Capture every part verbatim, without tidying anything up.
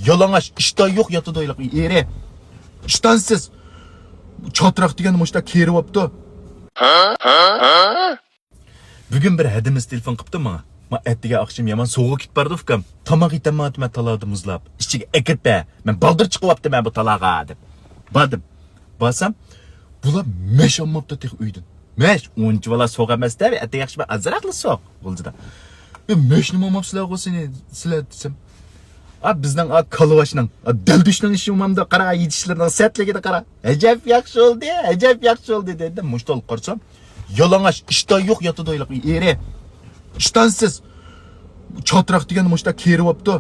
يالىڭاچ، ئىشتان يوق ياتىدۇ ھېلىقى ئېرى. ئىشتانسىز. چاتراق دېگەن مۇشتا كېرىۋاپتۇ. بۈگۈن بىر ھەدىمىز تېلېفون قىپتۇ ماڭا. ما ئەتىگەن ئاخشىم يامان سوغۇق كېتىپ بارىدۇ ئۇكام. تاماق يېتەلمەيۋاتىمەن تالادا مۇزلاپ. ئىچىگە ئەكىرىپ بەر. مەن بالدۇر چىقىۋاپتىمەن بۇ تالاغا دەپ. باردىم. بارسام، بۇلار مەش ئالماپتۇ تېخى ئۆيدىن. مەش، ئۇنچە بالا سوغۇق ئەمەس-دە، ئەتىگەن ئاخشام ئازراقلا سوغۇق بولدى-دە. ئە، مەشنىمۇ ئالماپسىلەرغۇ سىلەر، سىلەر دېسەم. ئا، بىزنىڭ ئا كالۋاشنىڭ، ئا دەلدۈشنىڭ ئىشى ئۇمامدا قارا، يېتىشلىرىنىڭ سەتلىكىدە قارا. ئەجەب ياخشى بولدى، ئەجەب ياخشى بولدى دېدىم. مۇشتال قارىسام، يالىڭاچ ئىشتان يوق ياتىدۇ ھېلىقى ئېرى. ئىشتانسىز. چاتراق دېگەن مۇشتا كېرىۋاپتۇ.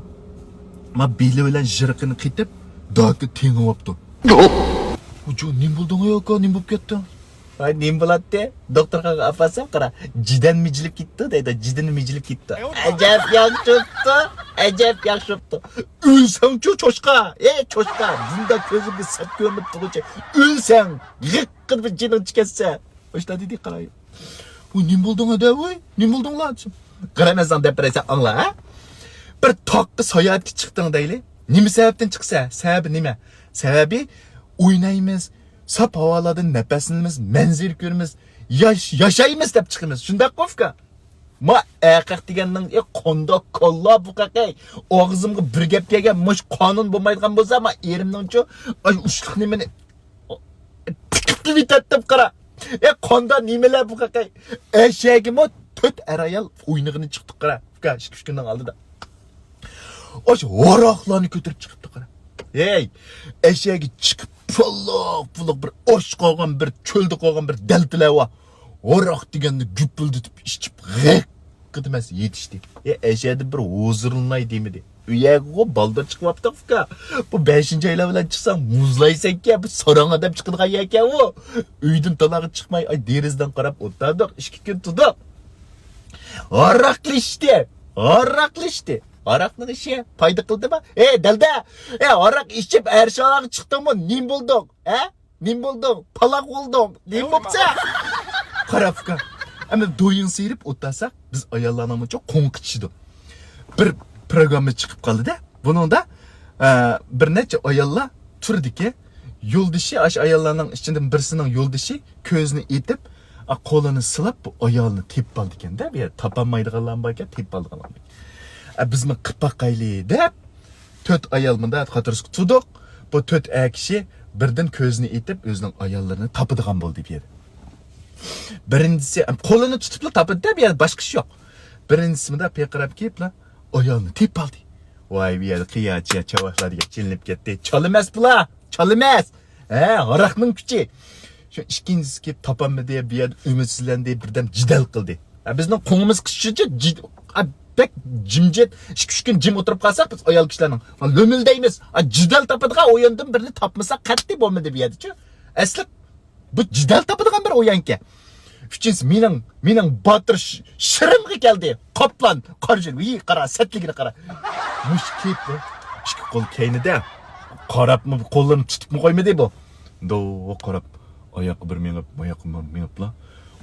ما بېلى بىلەن يىرىقىنى قېتىپ، داكى تېڭىۋاپتۇ. ۋۇجۇ، نېمە بولدۇڭ ئاكا، نېمە بولۇپ كەتتىڭ؟ ۋاي، نېمە بولاتتى؟ دوختۇرخانىغا ئاپارسام قارا، جىدەن مىجىلىپ كېتىپتۇ دەيدۇ، جىدىنى مىجىلىپ كېتىپتۇ. ئەجەب ياخشى بوپتۇ، ئەجەب ياخشى بوپتۇ. ئۆلسەڭچۇ چوشقا، ئەي چوشقا، بۇنداق كۆزۈڭگە سەت كۆرۈنۈپ تۇرغۇچە ئۆلسەڭ، غىققىدە بىر جېنىڭ چىقەتسە. ئاشتا دېدى قاراي. ۋوي، نېمە بولدۇڭ ئەدە، ۋوي؟ نېمە بولدۇڭلار؟ قارا، مەن ساڭا دەپ بېرەي، سەن ئاڭلا، ھە؟ بىر تاغقا ساياھەتكە چىقتىڭ دەيلى. نېمە سەۋەبتىن چىقىسەن؟ سەۋەبى نېمە؟ سەۋەبى ئوينايمىز، ساپ ھاۋالاردا نەپەسلىنىمىز، مەنزىرە كۆرىمىز، ياش-، ياشايمىز دەپ چىقىمىز. شۇنداققۇ ئۇكا؟ ما ئەقەق دېگەننىڭ، ئى، قانداق كاللا بۇ قەقەي؟ ئاغزىمغا بىر گەپ كەلگەن، مۇشۇ قانۇن بولمايدىغان بولسا، ما ئېرىمنىڭچۇ، ئاي، ئۇشلۇق نېمىنى تىكىپ يېتەتتىم قارا. ئى، قانداق نېمىلەر بۇ قەقەي؟ ئەشەگىمۇ تۆت ئەر-ئايال ئوينىغىنى چىقتۇق قارا. ئۇكا، ئىككى-ئۈچ كۈننىڭ ئالدىدا. ئاشۇ ھاراقلارنى كۆتۈرۈپ چىقىپتۇ قارا. ھەي، ئەشەگە چىقىپ، پۇللۇق، پۇللۇق بىر ئاچ قالغان، بىر چۆلدە قالغان بىر دەلتىلەر بار. ھاراق دېگەننى گۈپۈلدىتىپ ئىچىپ، غىققىدە مەس يېتىشتى. ئە، ئەشەدە بىر ھۇزۇرلىناي دېمىدى. ئۇ يەرگىغۇ بالدۇر چىقىۋاپتۇق ئۇكا. بۇ بەشىنچى ئايلار بىلەن چىقساڭ مۇزلايسەنكەن، بۇ ساراڭ ئادەم چىقىدىغان يەركەن ئۇ. ئۆيدىن تالاغا چىقماي، ئاي، دېرىزىدىن قاراپ ئولتۇردۇق، ئىككى كۈن تۇردۇق. ھاراقلىشتى، ھاراقلىشتى. ھاراقنىڭ ئىشى پايدا قىلدىمۇ؟ ئەي، دەلدە! ئەي، ھاراق ئىچىپ، ئەرشالارغا چىقتىڭمۇ؟ نېمە بولدۇڭ؟ ھە؟ نېمە بولدۇڭ؟ پالاق بولدۇڭ؟ نېمە بوپسەن؟ قارا ئۇكا. ئەمدى دويۇن سىيرىپ ئولتۇرساق، بىز ئاياللارنىڭ مۇنچە قوڭقى چىشىدۇ. بىر پروگرامما چىقىپ قالدى-دە. بۇنىڭدا، ئە، بىر نەچچە ئاياللار تۇرىدىكەن. يولدىشى، ئاشۇ ئاياللارنىڭ ئىچىدىن بىرسىنىڭ يولدىشى كۆزىنى ئېتىپ، ئا، قولىنى سىلاپ، بۇ ئايالنى تېپىپ ئالىدىكەن-دە، بۇ يەردە تاپالمايدىغانلارمۇ باركەن، تېپىپ ئالىدىغانلار باركەن. ئە، بىزمۇ قىپ باقايلى دەپ، تۆت ئايال مۇنداق قاتارلىشىپ تۇردۇق. بۇ تۆت ئەر كىشى بىردىن كۆزىنى ئېتىپ، ئۆزىنىڭ ئاياللىرىنى تاپىدىغان بولدى بۇ يەردە. بىرىنچىسى، ئەم، قولىنى تۇتۇپلا تاپىدۇ-دە، بۇ يەردە باشقا ئىش يوق. بىرىنچىسى مۇنداق پىرقىراپ كېلىپلا ئايالنى تېپىپ ئالدى. ۋاي، بۇ يەردە قىياچىيا چاۋاكلار دېگەن چېلىنىپ كەتتى. چالا ئەمەس بۇلار، چالا ئەمەس. ھە، ھاراقنىڭ كۈچى. شۇ ئىككىنچىسى كېلىپ تاپالمىدى، بۇ يەردە ئۈمىدسىزلەندى، بىردەم جېدەل قىلدى. ھە، بىزنىڭ قوڭىمىز قىسقىچە، جىد-، ھە، بەك جىمجىت، ئىككى-ئۈچ كۈن جىم ئولتۇرۇپ قالساق، بىز ئايال كىشىلەرنىڭ، ھە، لۆمۈلدەيمىز. ھە، جېدەل تاپىدىغان ئويۇندىن بىرنى تاپمىساق قەتئىي بولمىدى بۇ يەردىچۇ. ئەسلى بۇ جېدەل تاپىدىغان بىر ئويۇنكەن. ئۈچىنچىسى مېنىڭ، مېنىڭ باتۇر ش-، شىرىمغا كەلدى. قاپلان، قارا جىن، ۋىي، قارا، سەتلىكىنى قارا. مۇشت كېلىپتۇ. ئىككى قول كەينىدە. قاراپمۇ، قوللىرىنى تۇتۇپمۇ قويمىدى بۇ. دوغا قاراپ، ئاياققا بىر مېڭىپ، ماياققا بىر مېڭىپلا،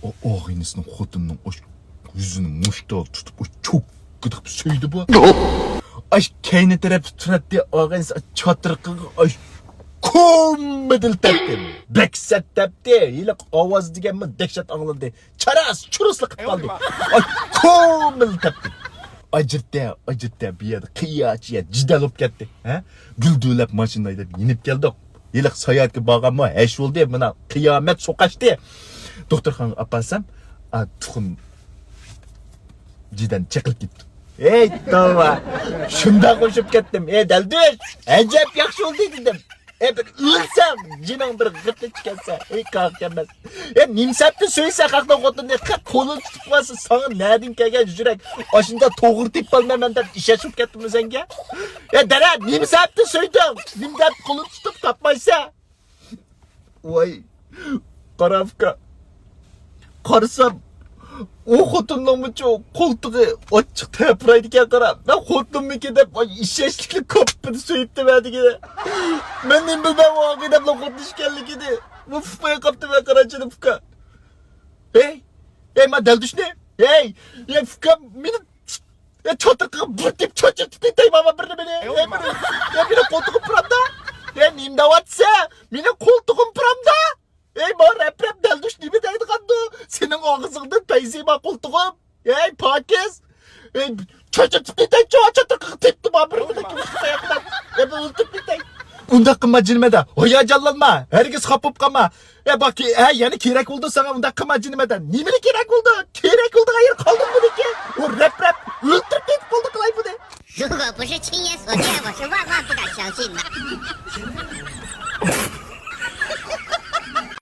ئۇ ئاغىنىسىنىڭ خوتۇنىنىڭ ئاش-، يۈزىنى مۇشتال تۇتۇپ، ئۇ چوككىدىپ سۆيدى بۇ. ئاش كەينى تەرەپتە تۇراتتى، ئاغىنىسى چاتىرىقىغا ئاش كومىدىل تەپتى. بەك سەت تەپتى. ھېلىقى ئاۋاز دېگەنمۇ دەھشەت ئاڭلىدى. چاراس، چۇرۇسلا قىلىپ قالدى. ئاي، كومىل تەپتى. ئاجرىتە، ئاجرىتە، بۇ يەردە قىياچىيە جېدەل بولۇپ كەتتى. ھە؟ گۈلدۈۋلەپ ماشىنا ھەيدەپ يېنىپ كەلدۇق. ھېلىقى ساياھەتكە بارغانمۇ ھەش بولدى، مانا قىيامەت سوقاشتى. دوختۇرخانىغا ئاپارسام، ئا، تۇخۇم جېدەل چېقىلىپ كېتىپتۇ. ھەي، توۋا. شۇنداق ئۇششۇپ كەتتىم. ئەي، دەلدۈش، ئەجەب ياخشى بولدى دېدىم. ئەي، بىر ئۆلسەڭ، جېنىڭ بىر غىتى چىقارسا. ئەي، كاكا ئەمەس. ئەي، نېمە سەۋەبتىن سۆيىسەن خەقنىڭ خوتۇنىنى؟ خەق قولىنى تۇتۇپ قالسا، ساڭا نەدىن كەلگەن يۈرەك؟ ئاشۇنداق توغرا تېپىپ قالمايمەن دەپ ئىشەنچ بولۇپ كەتتىممۇ سەنگە؟ ئەي، دەرە، نېمە سەۋەبتىن سۆيدۈڭ؟ نېمە دەپ قولىنى تۇتۇپ تاپمايسەن؟ ۋاي، قارا ئۇكا. قارىسام، ئۇ خوتۇننىڭمۇچۇ قولتۇقى ئاچچىق تەپىرايدىكەن قارا. مەن خوتۇنۇمنىڭكى دەپ، ئاي، ئىشەنچلىكلا كاپپىدە سۆيۈپتىمەن دېگىنى. مەن نېمە بىلىمەن ئۇ ئاغىنەمنىڭ خوتۇن ئىكەنلىكىنى. ئۇ ئۇپۇقماي قاپتىمەن قارا جېنىم ئۇكا. ھەي، ھەي، ما دەلدۈشنى. ھەي، يا ئۇكام، مېنى يا چاتىقىغا بىر تېپ چاچرىتىپ كېتەي ماما بىرنى مېنى. يا بىر، يا بىر قولتۇغۇم پۇرامدا. ئەي، نېمە دەۋاتسە؟ مېنىڭ قولتۇغۇم پۇرامدا. ئەي، ما رەپ-رەپ دەلدۈش نېمە دەيدىغاندۇ؟ سېنىڭ ئاغزىڭدىن پەيزى بار قولتۇغۇم. ئەي، پاكىز. ئەي، چاچرىتىپ كېتەي، چاچرىتىپ تېپتىم، بىر كۈنى كېلىپ تاياقلار. ئەي، بۇ ئۆلتۈرۈپ كېتەي. ئۇنداق قىلما، جىنمەدە. ھاياجانلانما، ھەرگىز خاپا بولۇپ قالما. ئەي، باكى، ئەي، يەنە كېرەك بولدى ساڭا، ئۇنداق قىلما، جىنمەدە. نېمىنى كېرەك بولدى؟ كېرەك بولىدىغان يېرى قالدىمۇ بۇنىڭكى؟ ئۇ رەپ-رەپ ئۆلتۈرۈپ كېتىپ قالدى، قىلاي بۇنى. 如果不是亲眼所见，我是万万不敢相信的。